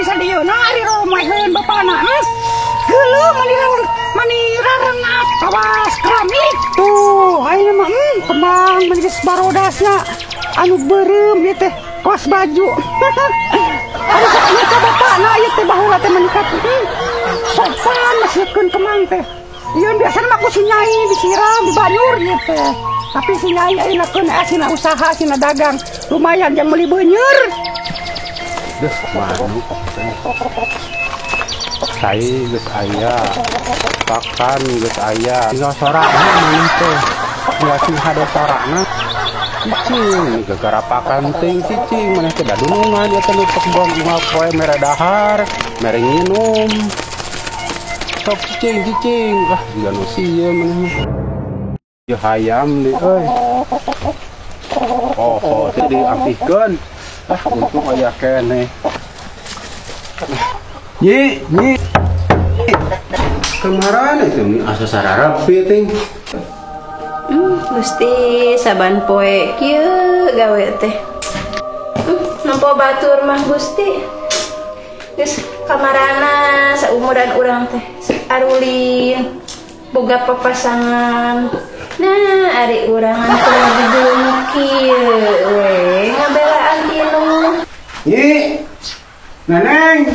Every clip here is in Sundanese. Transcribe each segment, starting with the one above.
sadieu na ari romaheun bapana. Geuleuh mani mani rarengat kawas keramik. Tuh, ayeuna mah kembang mani geus barodasna anu beureum ieu teh kos baju. Anu sok inget ka bapana ieu teh baheula teh mani sopan masiekeun kemang teh. Ieu biasana mah ku si Nyai disiram dibanyur ieu teh. Tapi si Nyai ayeuna keun asina usaha asina dagang lumayan jang meuli beuneur. Duh, manuk teh. Tai geus aya. Pakan geus aya. Tinggal sorana maneh teh. Tinggal sing hade sorana. Cicing gegara pakan ting cicing maneh teh dadunungan ieu teh nu pek unggal poe mere dahar, mere nginum. Sok cicing cicing. Ah, jiga nu sieun maneh mah. Ieu hayam deui euy. Oh, oh teh diampihkeun. Ah, untung aya keneh. Nyi, nyi. Kemarin itu nih asa sararapi ting. Gusti saban poe kieu gawe teh. Nempo batur mah Gusti. Geus kamarana saumuran urang teh arulin boga papasangan. Nah, ari urang anu gulung kieu we ngabelaan tinu. Nyi. Neneng.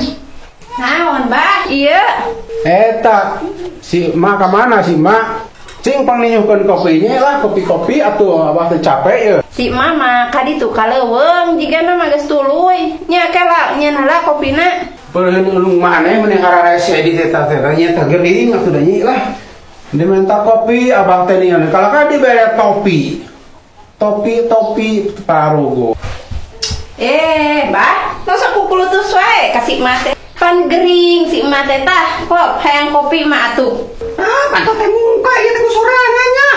Naon, Bah? Iya. Eta si Ma ka mana si Ma? Cing pangninyuhkeun kopinya lah, kopi-kopi atuh abah teh capek ye. Si Mama ka ditu ka leuweung jigana mah geus tuluy. Nya kela nyeun heula kopina. Beuleun ulung maneh meni hararese di teh teh nya teh gering atuh da nyi lah. Diminta kopi abah teh ningali kalahka dibere topi. Topi-topi parugo. Bah, masa kukulutus wae ka si Ma teh. Pan gering si Ma teh tah, kok hayang kopi mah atuh. Ah, panto teh mungka ieu teh ku sorangan nya.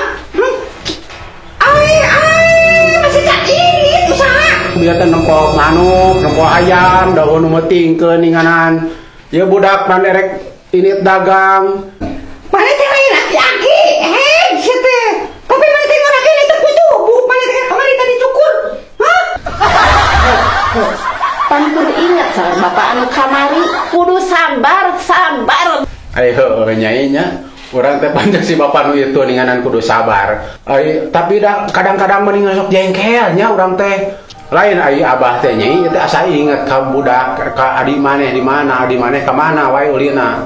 Ai ai masih cairit usaha. Bieu teh nempo manuk, nempo ayam, daun nu meutingkeun ninganan. Ieu budak pan erek init dagang. Maneh teh lain aki-aki, heh sia teh. Tapi maneh teh ngarakeun itu kutu, bu maneh teh kamari tadi cukur. Hah? Pan kudu inget saur bapak anu kamari, kudu sabar, sabar. Ayo nyai nya, urang teh panjang si bapak nu itu ninganan kudu sabar. Ai tapi dah kadang-kadang mending sok jengkel nya urang teh. Lain ai abah teh nyai teh asa inget ka budak ka adi maneh di mana, adi maneh ka mana wae ulina.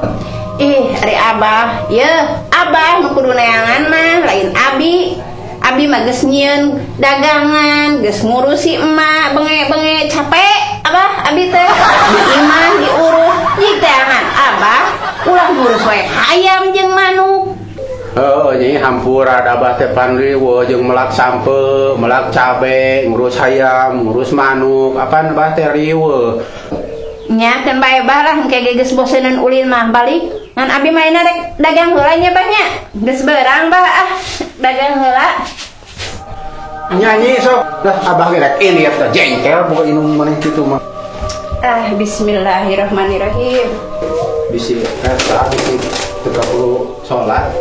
Ih, ari abah, yeuh, abah nu kudu neangan mah lain abi. Abi mah geus nyieun dagangan, geus ngurusi emak, benge-benge capek abah abi teh. Di imah diurus, jiteangan abah ulah ngurus wae hayam jeung manuk. Heuh, nyai hampura abah teh pan riweuh jeung melak sampe, melak cabe, ngurus hayam, ngurus manuk, apaan abah teh riweuh. Nya keun bae bah lah engke ge geus bosenan ulin mah balik. Ngan abi mah ayeuna rek dagang heula nya bah nya. Geus beurang bah ah dagang heula. Nyanyi sok. Lah abah ge rek ini eta jengkel boga inung maneh kitu mah. Ah bismillahirrahmanirrahim. Bisi eta bisi teu perlu salat.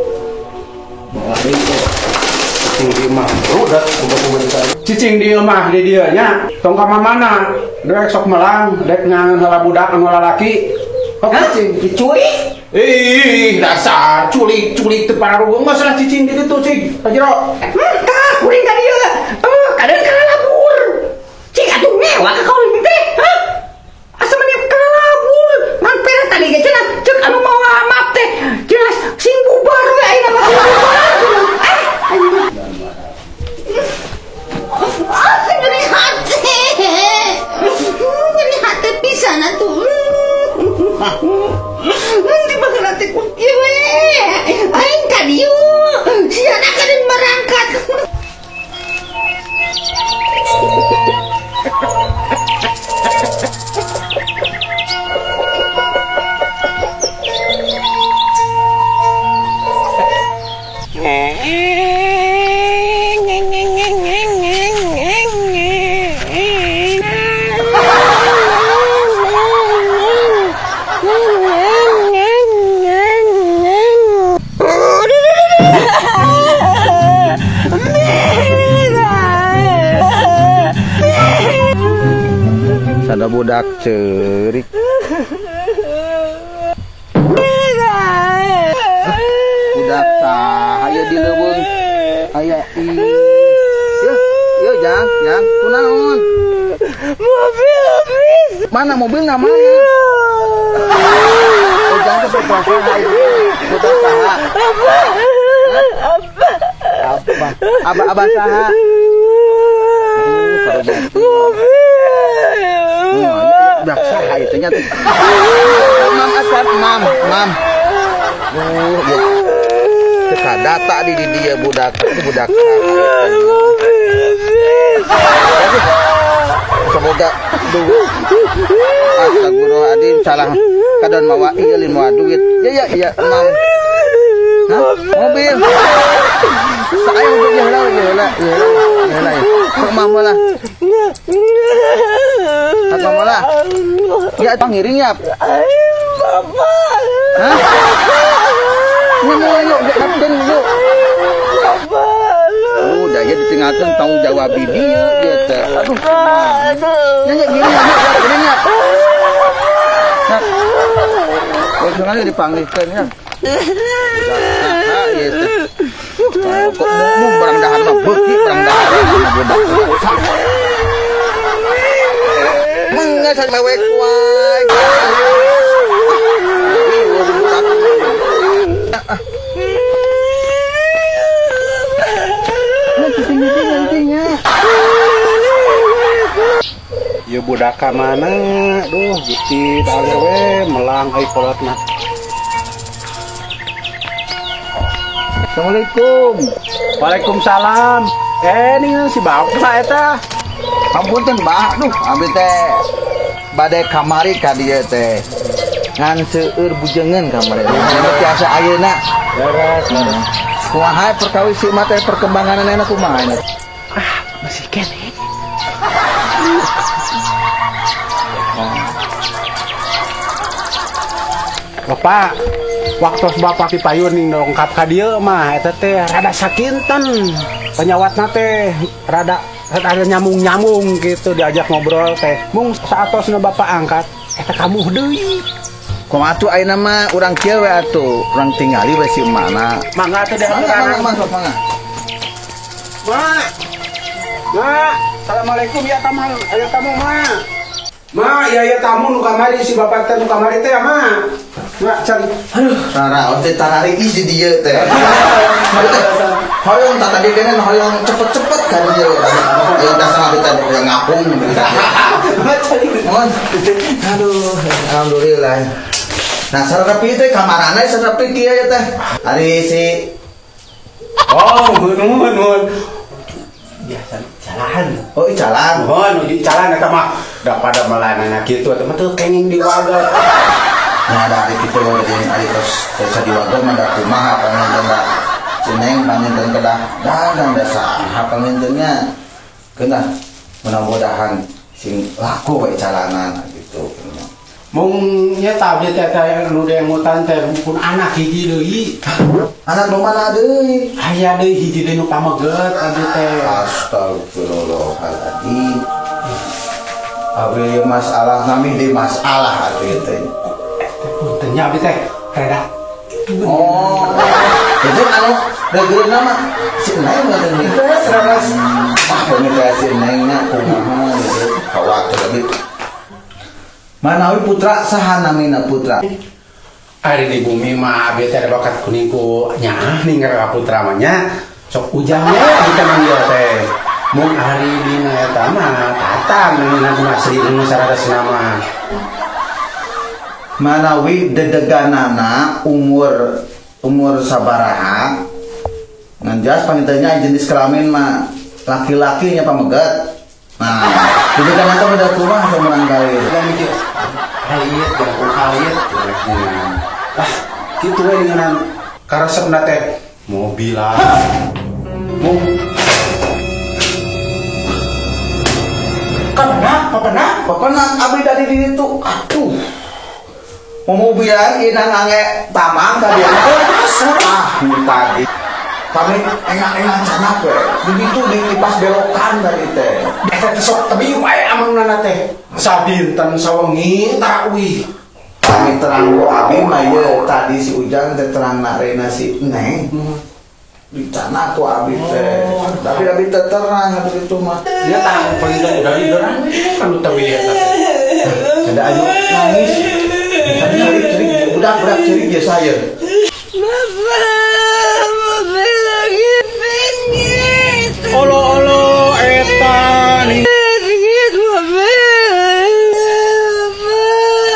Bawa deui cicing di imah. Udah boga-boga di sana. Cicing di imah di dieu nya. Tong ka mana? Rek sok melang, rek ngangan heula budak anu lalaki. Kok cicing diculik? Ih, dasar culik-culik teu pararugung geus lah cicing di ditu cing. Ka jero. Tah kuring ka dieu. Oh, kadang kalabur. Cing atuh mewah ka kauling teh. Hah? Asa meni kalabur. Ngan pera tadi ge cenah ceuk anu mawa map teh. Cenah sing bubar we ayeuna mah sing bubar. Ah, ah, nyeri hati. Nyeri hati pisan atuh. Nanti bakal hati ku kieu we. Aing ka dieu. Siana kaden berangkat. Sada budak ceurik. Nah, aya di leuweung. Aya ih. Yo, Jang, Jang, kunaon? Mobil habis. Mana mobilna mana? Oh, Jang teh putra saha ieu? Putra saha? Abah. Abah. Abah abah saha? Mobil. Budak saha ieu nya teh? Mam acan mam, mam. Oh, ya. Teu data di dieu budak, itu budak saha. Semoga duit. Astagfirullahaladzim, salah kadon mawa ieu lain mawa duit. Ya ya ya, mam. Hah? Mobil. Saya mobil ya lah, ya lah, ya lah, ya lah. Sok mam lah. Sok mam lah. Ya pangiring ya. Bapak. Hah? Ini mau yuk, kapten yuk. Udah ya ditinggalkan tanggung jawab di dia dia teh. Aduh. Nya nya gini nya gini nya. Nah. Oh, jangan dipanggilkan ya. Nah, ieu teh. Kok mung barang dahar mah beuki barang dahar mah budak. Menggeus mewek wae. Ya budak ka mana? Duh, Gusti danger we melang euy kolotna. Assalamualaikum. Waalaikumsalam. Nih si bapak eta. Hampunten, Bah. Duh, abdi teh bade kamari ka dieu teh. Ngan seueur bujengeun kamari. Tiasa ayeuna. Leres, leres. Kumaha perkawis si mah teh perkembanganna kumaha nya? Ah, masih keneh. Bapak, waktu bapak dipayun nih dongkap ka dieu mah eta teh rada sakinten. Penyawatna teh rada rada nyambung-nyambung gitu diajak ngobrol teh. Mung saatosna bapak angkat eta kamuh deui. Kumaha atuh ayeuna mah urang kieu we atuh, urang tingali we si emakna. Mangga atuh dihaturan. Mangga, mangga. Mak. Mak, assalamualaikum ya tamu, aya tamu mak. Mak, ya ya tamu nu kamari si bapak teh nu kamari teh mak. Mak cari. Aduh, tara teh tarari isi dieu teh. Hoyong tah tadi kene hoyong cepet-cepet ka dieu. Ya dasar abdi teh hoyong ngapung. Aduh, alhamdulillah. Nah, sarapi teh kamarana sarapi kieu ya teh. Ari si Oh, nuhun nuhun. Biasa jalan. Oh, jalan. Oh, nu jalan eta mah da pada melanana kitu eta mah teu kenging diwaga. Nah, ada ari kitu jeung ari tos desa diwaga mah da kumaha panginten da ceneng panginten kedah dagang da saha pangintennya. Keunah mudah-mudahan sing laku we jalanan gitu. Mung nya abdi teh teh nu dengutan teh pun anak hiji deui. Anak nu mana deui? Aya deui hiji deui nu pameget abdi teh. Astagfirullahaladzim. Abdi masalah nami di masalah abdi teh. Punten nya abdi teh rada. Oh. Itu anu regeurna mah si Neng mah teh. Leres. Ah, teh si Neng nya kumaha gitu. Khawatir abdi. Manawi putra saha namina putra? Ari di bumi mah abdi teh ada bakat kuning ku nyaah ninggal ka putra mah nya. Sok ujang we abdi teh manggil teh. Mun ari dina eta mah Tatang namina mah asli nu sararesna mah. Manawi dedeganana umur umur sabaraha ngan jelas panitanya jenis kelamin mah laki-laki nya pameget. Nah, dedegan eta beda kumaha atau menang kali. Da mikir hayit jangkung hayit. Ah, kitu we dengan karesepna teh mobil lah. Mung Kapena, papena, papena abdi tadi di ditu. Aduh. Momobilan inang ange tamang ka dieu. Ah, tadi. Kami engang-engang sana we. Di ditu di pas belokan tadi teh. Eta teh sok tebi wae amangnana teh. Sabinten sawengi tarawih. Kami terang ku abi mah ieu tadi si Ujang teh terang narena si Neng. Di tanah ku abi teh. Tapi abi teh terang atuh kitu mah. Dia tahu pengen udah tidur kan udah eta. Ada anu nangis. Tadi cerik budak-budak cerik ya saya. Bapak, lagi pingin. Olo-olo eta nih.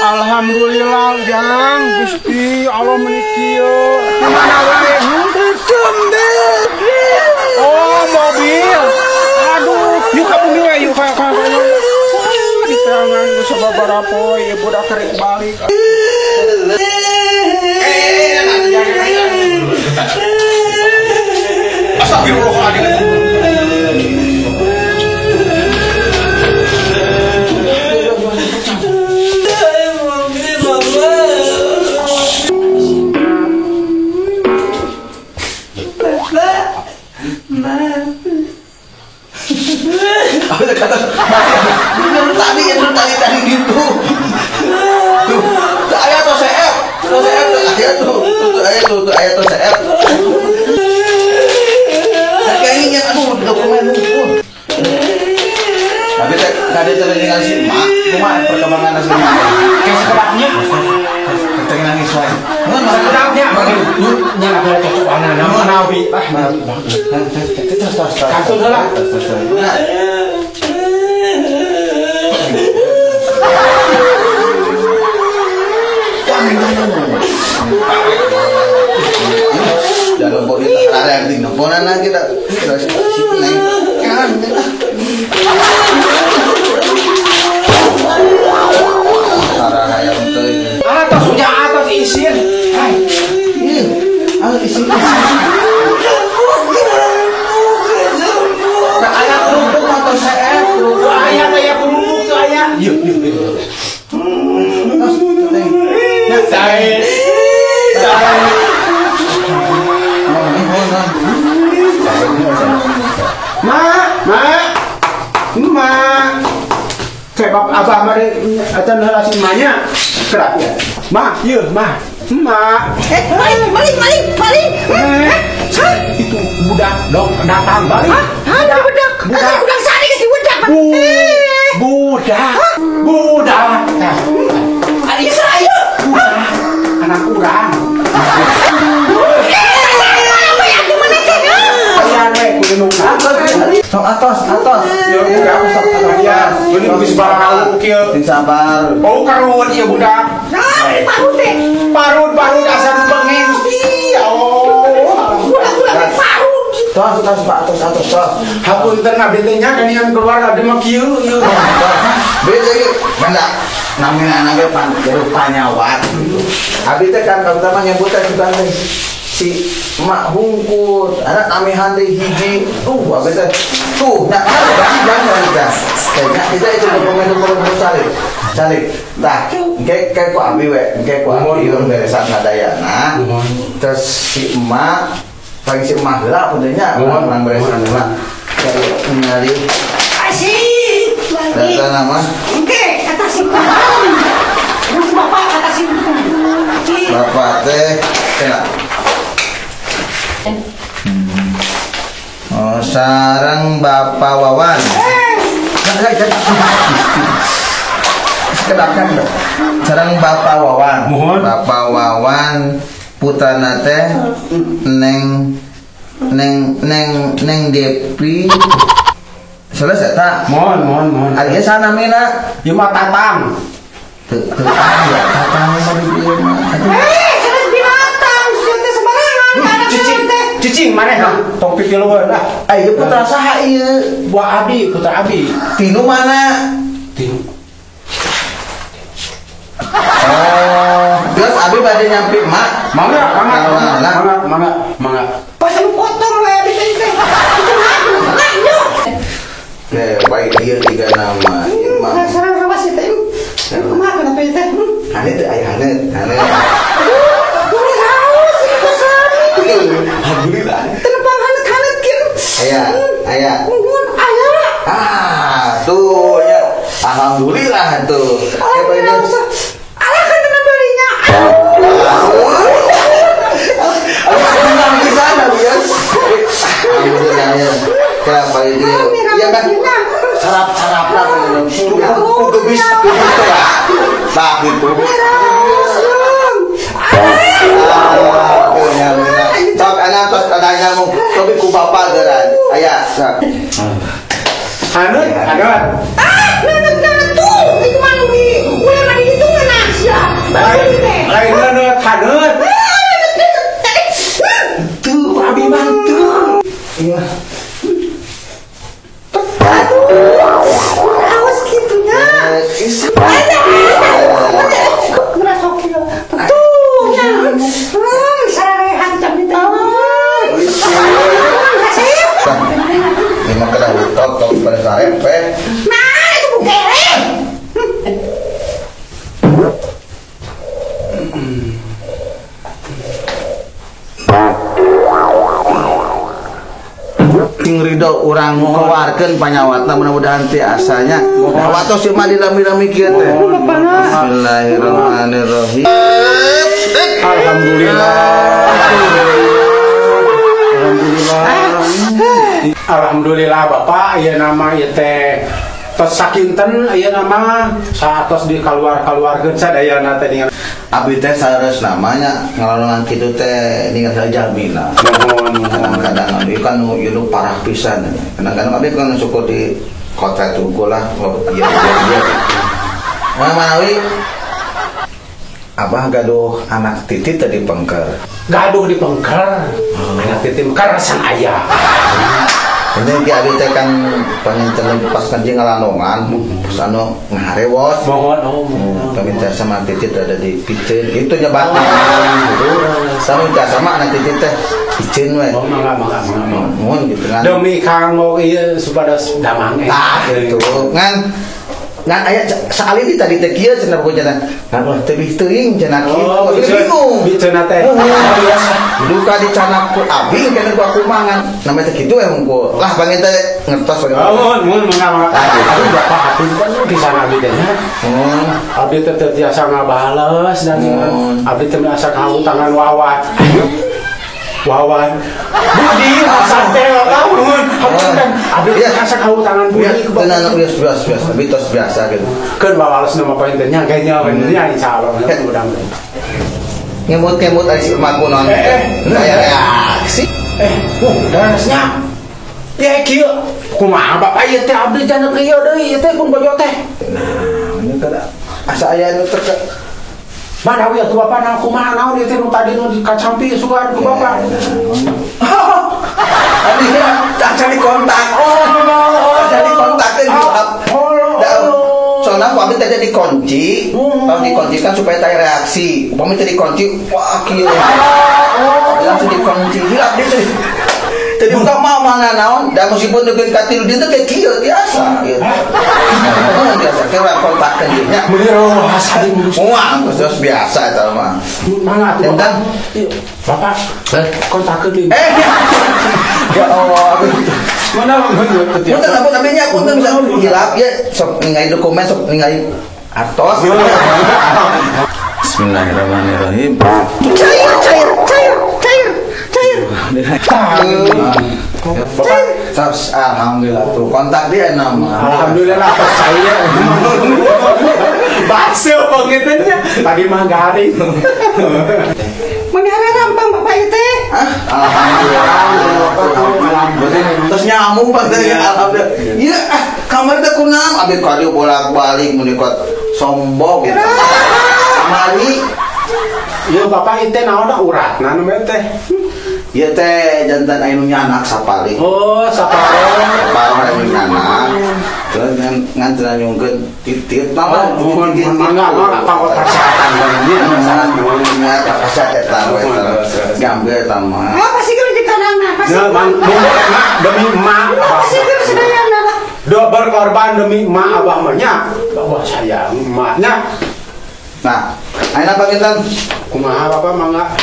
Alhamdulillah Jang, Gusti Allah meuni kieu. Kumaha wae? Oh, mobil. Aduh, yuk ka bumi we, yuk ka. Di tangan geus sababaraha poe ieu budak rek balik. Astagfirullahaladzim. Aku kata tadi tadi gitu. Tuh, ayah tuh CF, tuh ayah tuh, ayah tuh CF. Kayaknya aduh dokumen hukum. Tapi tadi terdengar si mak, cuma perkembangan si mak. Kayak sekedapnya. Terdengar nangis wae. Sekedapnya, nya ada cocok ana nama nabi. Ah, nabi. Terus terus. Kantun heula. Jangan boleh ada yang tinggal ponan kita terus si Neng kan hayam teh atas udah atas isin hai ah isin aya kerupuk atau CF aya aya kerupuk tuh aya yuk yuk saya Ma, sebab abah mari acan heula si emaknya. Kerap ya. Ma, ieu ma. Ma. Maling, maling, maling. Itu budak dong datang balik. Hah, budak. Budak, budak sari si budak. Budak. Budak. Ari saya. Budak. Anak urang. Sok atos, atos. Ya budak sok ya. Ini geus barang kieu. Sing sabar. Oh karuan ieu budak. Nah, parut teh. Parut, parut asa pengen Gusti. Ya Allah. Budak-budak parut. Tos, tos, Pak, tos, tos, tos. Hapunten abdi teh nya kanian keluar abdi mah kieu ieu. Beda ieu. Benda namina anak ge pan panyawat. Abdi teh kan pertama nyebut teh sugan teh si emak hungkut, anak amihan deh hiji, apa itu? Tuh, nah, jangan kita, kayaknya kita itu dokumen cari, cari, nah, kayak ku abi we, kayak ku abi orang beresan sadayana, terus si emak, paling si emak lah, udahnya orang beresan emak, cari nyari, asik, lagi, data nama, oke, kata si bapak, kata si bapak teh, kena. Oh, sarang Bapak Wawan. Sekedapkan sarang Bapak Wawan. Mohon. Bapak Wawan putrana teh Neng Neng Neng Neng Depi. Selesai tak? Mohon, mohon, mohon. Ari sana namina? Ieu mah Tatang. Teu teu aya Tatang mah di dieu mah. Sanes binatang, teh sembarangan. Cicing, cicing maneh ha? Tong pipilueun ah. Ieu putra saha ieu? Buah abi, putra abi. Tinu mana? Tinu. Oh, terus abi bade nyampe mak. Mangga, mangga, mangga, mangga, mangga. Pas anu potong we abi teh teh. Oke, baik ieu tiga nama. Mak sareng rawas teh. Kumaha kana teh? Hane teh aya hane, hane. Alhamdulillah. Tenepang hanet-hanet kieu. Aya, aya. Nuhun aya. Ah, tuh ya. Alhamdulillah tuh. Alhamdulillah. Alah kan tenepang Cobi ku bapak geura. Aya. Hanut, hanut. Ah, neuneuh tuh. Itu mah nu di ulah mah di ditu ngeunah sia. Baru teh. Lain neuneuh hanut. Tuh, abi mah tuh. Iya. Aduh, awas gitunya. Ngerasa kieu. Tuh, nya. Sarehat jam teh. Memang kena hutok tok pada sare pe. Nah, itu bukere. Ting ridho urang keluarkeun panyawatna mudah-mudahan teh asanya. Watos ieu mah dilami-lami kieu teh. Bismillahirrahmanirrahim. Alhamdulillah. Alhamdulillah Bapak ieu nama ieu teh tos sakinten ieu nama saatos dikaluar-kaluarkeun sadayana teh ningali abdi teh sareus namanya ngalongan kitu teh ningali jaminan. Kadang-kadang ieu kan nu ieu nu parah pisan. Kadang-kadang abdi kan syukur di kota tunggu lah ieu ieu. Manawi Abah gaduh anak titit tadi pengker. Gaduh di pengker. Anak titit mekar sang ayah. Ini ki abi teh kan panginten pas kanjeng ngalandongan, pas anu ngaharewos. Mohon oh. Paminta sama titit ada di piceun kitu nyebatna. Sama minta sama anak titit teh piceun we. Oh mangga mangga mangga. Mohon gitu kan. Demi kanggo ieu supados damang. Tah gitu. Ngan ngan aya sakali di tadi teh kieu cenah pokoknya cenah. Ngan ulah teuih teuing cenah kieu. Bingung. Biceuna teh. Duka dicanak ku abi kana ku aku mangan. Namanya teh kitu we hungkul. Lah panggil teh ngertos bagaimana. Oh, mun mangga mangga. Abi bapak hapunten pisan abi teh nya. Abi teh teu tiasa ngabales dan abi teh asa kahutangan Wawan. Wawan Budi santai lamun hapunten abdi asa kahutangan Budi ku bapak. Biasa biasa abi tos biasa gitu. Keun wawales nama panginten nya kayaknya nya insyaallah mudah-mudahan. Ngemut-ngemut ari si emak kunaon. Aya reaksi. Wah, darasnya. Ya kieu kumaha bapak ieu teh abdi jangan kieu deui ieu teh pun bojo teh. Nah, ini kada asa aya nu teu mana wi atuh bapak na kumaha naon ieu teh nu tadi nu kacampi sugan ku bapak. Abi tak cari kontak. Oh, cari kontak teh. Soalnya aku abdi tadi dikunci, kalau dikunci kan supaya tak reaksi. Upami tadi dikunci, wah kieu. Langsung dikunci, hilap dia teh. Jadi bukan mau mana naon, dan meskipun dengan katilu dia teh kieu biasa gitu. Biasa, kayak orang kontak nya. Wah, terus biasa eta mah. Mana atuh bapak? Bapak, kontakkeun deui. Ya Allah, aku mana punten ampun tapi nya punten bisa hilap ya sok ningali dokumen sok ningali artos. Bismillahirrahmanirrahim. Cair cair cair cair cair. Bapak, terus alhamdulillah tuh kontak dia nama. Alhamdulillah percaya. Bakso pangintennya tadi mah garing. Menara rampang bapak itu. Alhamdulillah. Terus nyamuk pak teh alhamdulillah. Iya, kamar teh kunaon abdi kadieu bolak-balik menikot sombong. Kamari. Ieu bapak itu naon da uratna nu teh. Ieu teh jantan aya nu nyanak sapalih. Oh, sapalih. Sapalih anu nyanak. Terus ngan cenah nyungkeun titit mah. Mangga mangga pangkot kesehatan nya kasat eta we gambe eta mah. Ah, pasti keur jeung kanangna, pasti. Demi emak. Pasti keur sadayana lah. Do berkorban demi emak abah mah nya. Abah sayang emaknya. Nah, ayeuna panginten kumaha bapak mangga?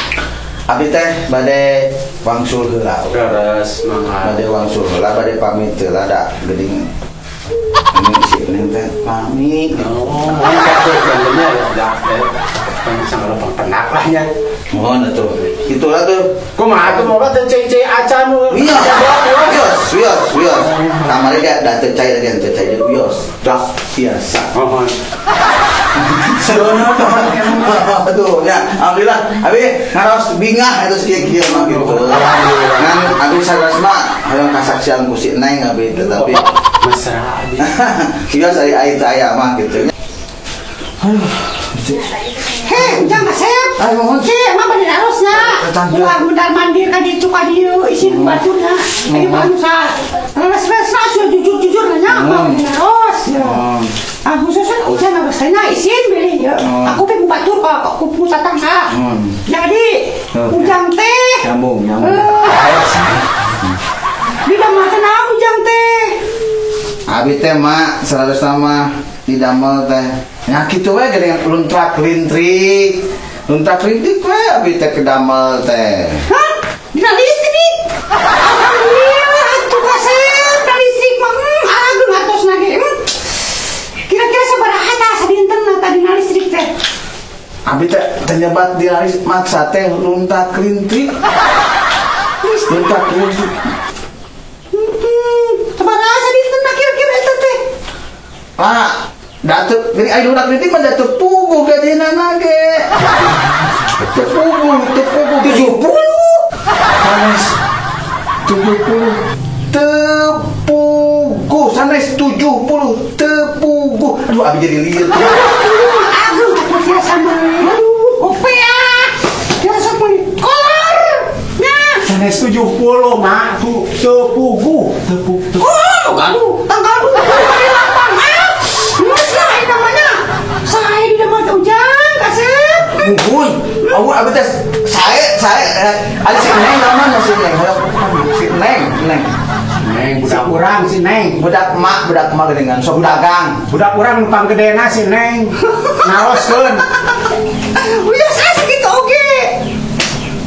Abdi teh bade wangsul heula. Leres mangga. Bade wangsul heula, bade pamit heula da geuning. Ini si Neng teh pamit. Oh, mangga teh bener ya. Sang penak lah nya. Mohon atuh. Itulah tuh. Kumaha atuh bapak teh cai-cai acan. Iya. Wios, wios, wios. Kamari ge da teu cai lagi, teu cai wios. Dah biasa. Mohon. Aduh, ya, alhamdulillah. Abi ngaros bingah eta kieu-kieu mah gitu. Ngan abi saras mah hoyong kasaksian ku si Neng abi teh tapi mesra abi. Iya saya ai teh aya mah gitu. Aduh. Heh, ujang kasep. Ayo mohon. Heh, mah bade narosna. Ulah mundar mandir ka ditu ka dieu isin baturna. Ayo mah anu sa leres-leres asuh jujur-jujur nya mah bade naros. Ah khususnya ujang narosna isin bilih ya. Aku pe batur ka ku tatangga. Jadi ujang teh nyambung nyambung. Di damel teh naon ujang teh? Abi teh mak saleresna mah di damel teh. Nya kitu we geuning luntrak lintrik. Luntrak lintrik we abi teh kedamel teh. Hah? Dina listrik. Alhamdulillah atuh kasep da listrik mah ageung atosna ge. Kira-kira sabaraha tah sadinten tah dina listrik teh? Abi teh teu nyebat dina listrik maksa teh luntrak lintrik. Luntrak lintrik. Sabaraha sadinten kira-kira eta teh? Ah, datuk, jadi ayo lunak lintrik mah datuk puguh gajina ge. Teu puguh 70. Sanes 70 teu puguh, sanes 70 teu puguh. Aduh, abi jadi lieur. Aduh, atuh tiasa meuli. Aduh, kopi ah. Tiasa meuli kolor. Nya. Sanes 70 mah tuh teu puguh, teu puguh. Oh, aduh, tanggal 20 hari lapang. Ah. Geus lah ini namanya. Sae di damel teh ujang, kasep. Uhuy, awu abi teh sae ada si Neng namanya si Neng. Si Neng, Neng. Neng budak urang si Neng. Budak emak geuningan sok dagang. Budak urang nu panggedena si Neng. Naroskeun. Wios ah sakitu oge.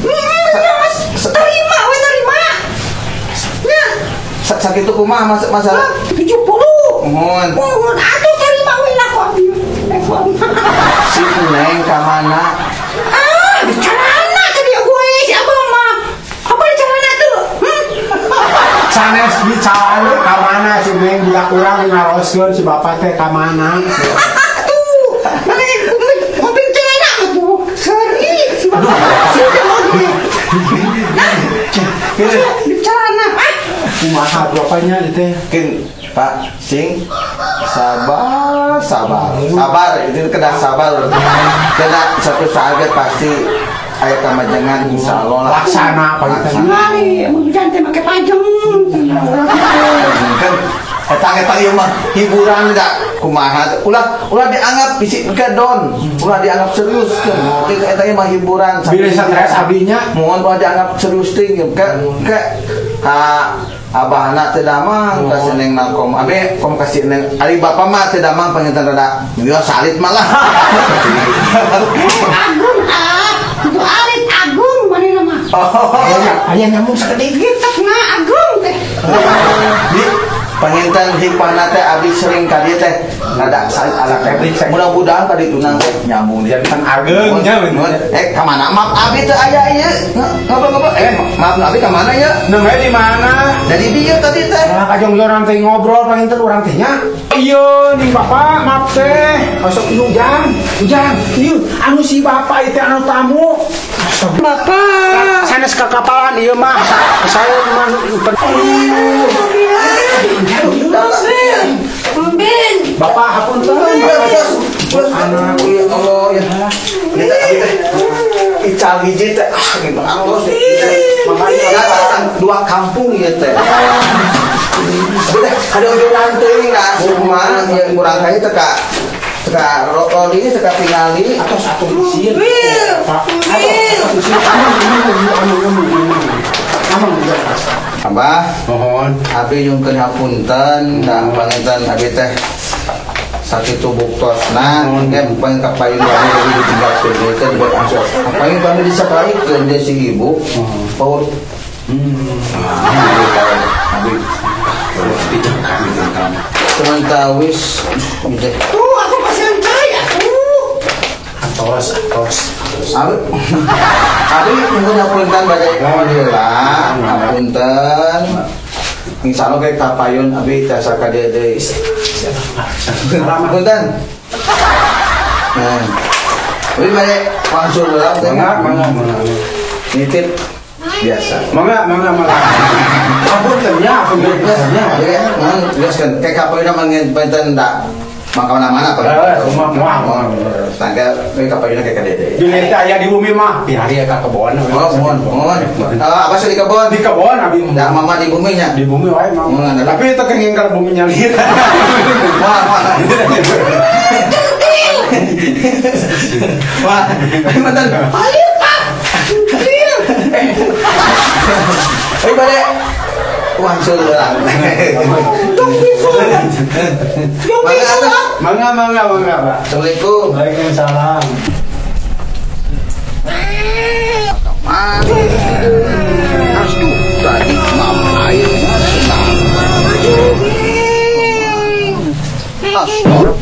Wios, terima we terima. Nya. Sakitu kumaha masalah? 70. Mohon. Mohon atuh terima we lah ku abi. Si Neng ka mana? Ah, di celana tadi gue si abah mah. Apa di celana tuh? Sanes di celana ka mana si Neng budak urang ngaroskeun si bapak teh ka mana? Tuh, mana mobil celana tuh. Seri si bapak. Si oge. Nah, di celana. Ah, kumaha bapaknya teh? Kin, Pak, sing sabar, sabar. Sabar, itu kedah sabar. Kedah satu saat pasti aya kamajengan insyaallah lah. Laksana panginten. Mari, mun hujan teh make pajeng. Kan eta ieu mah hiburan da kumaha. Ulah dianggap bisi kedon, ulah dianggap serius kan. Eta ieu mah hiburan. Bilih stres abinya, mohon ulah dianggap serius teuing ke ka abahna teu damang ka si Neng nakom. Abi kom ka si Neng. Ari bapa mah teu damang panginten rada ieu salit malah. Agung ah, itu alit agung manehna mah. Aya nyambung sakedik kitu na agung teh. Di panginten hikmahna teh abi sering ka dieu teh rada salit ala teknik. Mudah-mudahan ka dituna teh nyambung jantan ageung nya. Ka mana maaf abi teu aya ieu. Ngobrol-ngobrol maaf abi ka mana ieu? Nembe di mana? Dari dieu tadi teh. Lah kajongjoran teh ngobrol panginten urang teh nya. Ieu ning bapak maaf teh. Osok ujang, ujang. Ieu anu si bapak ieu teh anu tamu. Bapak. Sanes ka kapalan ieu mah. Saya mah Bapak hapunten. Anak ya Allah ya. Ical hiji teh ah gimana Allah makanya dua kampung ieu teh. Ada ujuran teuing ka kumaha ieu murang kali teh ka roli teh ka tingali atos atuh isin. Pak, atos isin. Amang Abah, mohon abi nyungkeun hapunten dan panginten abi teh sakitu buktosna engke pang kapayun kami leuwih ditinggalkeun ieu teh buat ansos. Kapayun kami disakalaikeun deui si ibu. Paur. Abi dijakan dijakan. Sementawis teh. Tuh aku pasieun cai atuh. Atos atos. Abi abi nyungkeun hapunten bade heula hapunten. Insyaallah ge kapayun abi tiasa ka dieu deui. Punten. Abi bade wangsul heula teh. Mangga, mangga. Nitip biasa. Mangga, mangga, mangga. Apunten nya, apunten nya. Jadi mohon jelaskan kayak kapayuna manggen da maka mana-mana apa? Rumah tangga ini kapayuna kayak kadede. Di aya di bumi mah, di hari ka kebon. Oh, mohon, mohon. Apa sih di kebon? Di kebon abi. Da mama di bumi nya. Di bumi wae mah. Tapi itu kenging ka bumi nyalir. Wah, wah. Wah, mantan. Ayo, Pak. Eh, bade wangsul heula. Tong bisa. Tong bisa. Mangga, mangga, mangga, Pak. Assalamualaikum. Waalaikumsalam. Aduh, tadi mama air senang. Aduh.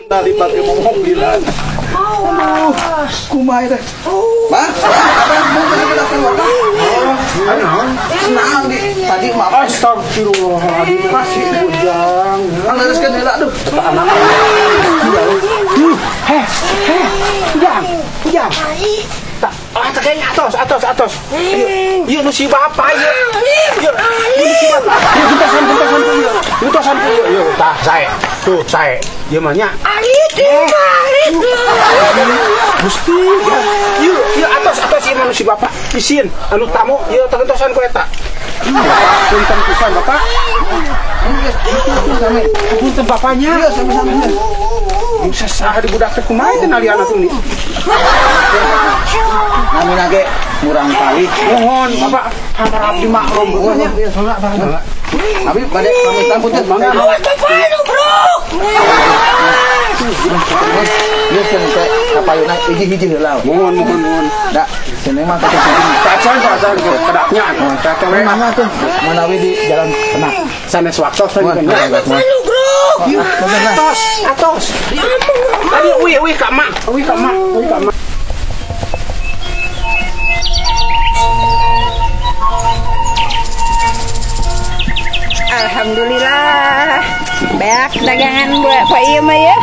Tadi pakai mobilan. Aduh, kumaha teh? Mah, apa mau senang di tadi mah. Astagfirullahaladzim, kasih ujang. Kan lereskeun heula aduh. Anak. Heh, heh, ujang, ujang. Tak, ah kayaknya atos, atos, atos. Ieu nu si bapak ieu. Ieu nu si bapak. Ieu gentosan, gentosan ieu. Gentosan ieu, ieu tah sae. Tuh sae. Ieu mah nya. Gusti, ieu ieu atos, atos ieu mah nu si bapak. Isin anu tamu ieu gentosan ku eta. Punten pisan bapak. Punten bapaknya. Iya, sami-sami. Bisa sah di budak teh kumaha teh naliana tuh nih. Namina ge murang kali. Mohon bapak hamar abdi maklum pokoknya. Abi bade pamitan punten. Mangga. Awas bapak nu brok. Ieu cenah teh kapayuna hiji-hiji heula. Mohon mohon mohon. Da, cenah mah teh tacan tacan kedapnya. Teh mangga tuh manawi di jalan tenang. Sanes waktos tadi kan. Atos, atos. Tadi uih uih ka mak, uih ka mak, uih ka mak. Alhamdulillah. Beak dagangan buat Pak ieu mah ya.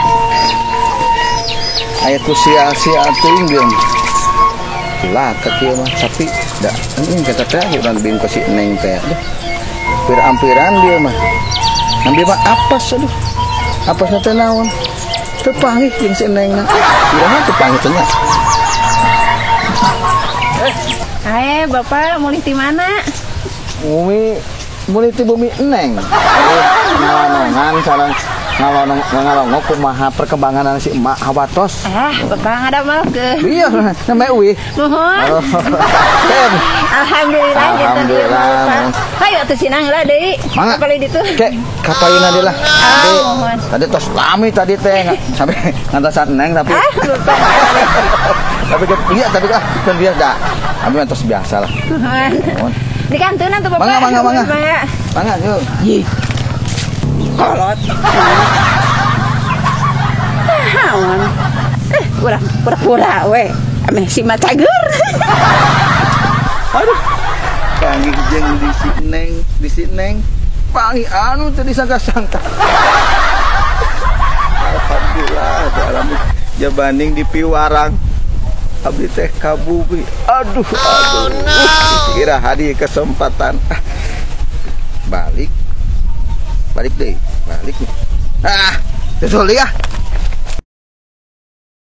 Aya ku sia-sia teuing geun. Lah ka kieu mah tapi da ini kata teh urang bing ku si Neng teh. Pir-ampiran dia mah. Ambil mah apes aduh. Apesna teh naon? Teu panggih jeung si Neng na. Iraha teu panggih teh nya. Ae, Bapak mulih ti mana? Umi mulih ti bumi Neng. Ngalonongan sareng ngalonong ngalongok kumaha perkembangan si emak hawatos. Bapak ngadamelkeun. Iya, namanya uih. Nuhun. Alhamdulillah. Alhamdulillah. Hayu atuh sinang heula deui. Mangga. Kapali ditu. Kek kapayuna deui lah. Mohon. Tadi tos lami tadi teh sampai ngantosan Neng tapi. Bapak. Tapi iya tapi ah kan biasa da. Abi mah tos biasa lah. Nuhun. Di kantunan tuh Bapak. Mangga mangga mangga. Mangga yuk. Ih. Kolot. Naon? Urang pura-pura we. Ameh si macager. Aduh. Panggih jeung di si Neng, di si Neng. Panggih anu teu disangka-sangka. Alhamdulillah, alhamdulillah. Jabanding di piwarang. Abdi teh ka bumi. Aduh, aduh. Oh, no. Kira hadi kesempatan. Balik. Balik deh, balik nih. Ah, betul ya.